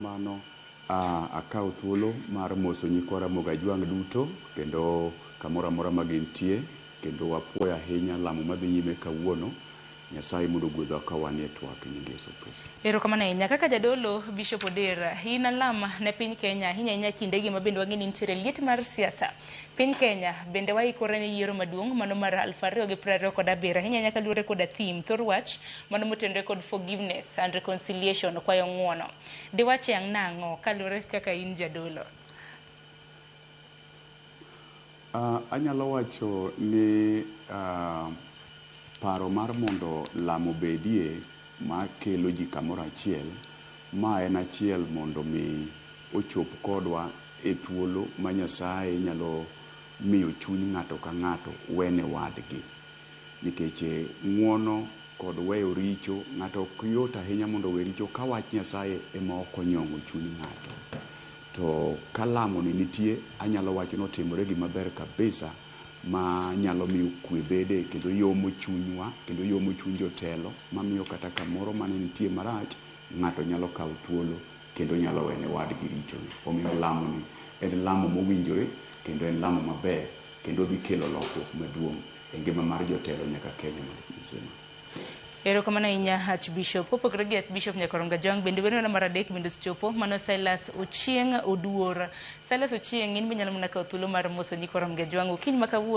Mano akawo thuolo mar moso nyikwa Ramogi Ajwang' duto kendo kamoro amora ma gintie kendo wapuoyo ahinya lamo madhi nyime kawuono. Nyasaye mondo ogwedhwa ka wanie twak e nying Yesu Kristo. Erokamano ahinya. Kaka jadolo Bishop Oder, in alam ne piny Kenya ahinya ahinya kindegi ma bende wang'e ni nitiere liet mar siasa. Piny Kenya bende waikore ne yiero maduong' mano mar 2027 ahinya ahinya kaluwore koda theme thor wach mano motenore kod forgiveness and reconciliation kwayo ng'uono. Diwache ang' nang'o kaluwore kaka in jadolo? Anyalo wacho ni paro mar mondo lamo obedie ma kelo ji kamoro achiel, ma en achiel mondo mi ochop kodwa e thuolo ma Nyasaye nyalo miyo chuny ng'ato ka ng'ato wene wadgi. Nikech ng'uono kod weyo richo, ng'ato ok yot ahinya mondo owe richo ka wach Nyasaye ema ok onyong'o chuny ng'ato. To ka lamo ni nitie, anyalo wacho ni otimore gima ber kabisa ma nyalo miyo kwe bede kendo yomo chunywa kendo yomo chuny jotelo mamiyo kata kamoro mane nitie marach, ng'ato nyalo kawo thuolo kendo nyalo wene wadgi richone. Omiyo lamo ni en lamo mowinjore kendo en lamo maber kendo dhi kelo lokruok maduong' e ngima mar jotelo nyaka Kenya mzima. Erokamano ahinya Archbishop. Kopogore gi Archbishop Nyakoronga Jwang' bende wendona mar adek bende osechopo mano Silas Ochieng' Oduor. Silas Ochieng' in be inyalo mana kawo thuolo mar moso nyikwa Ramogi Ajwang' okinyi ma kawuono.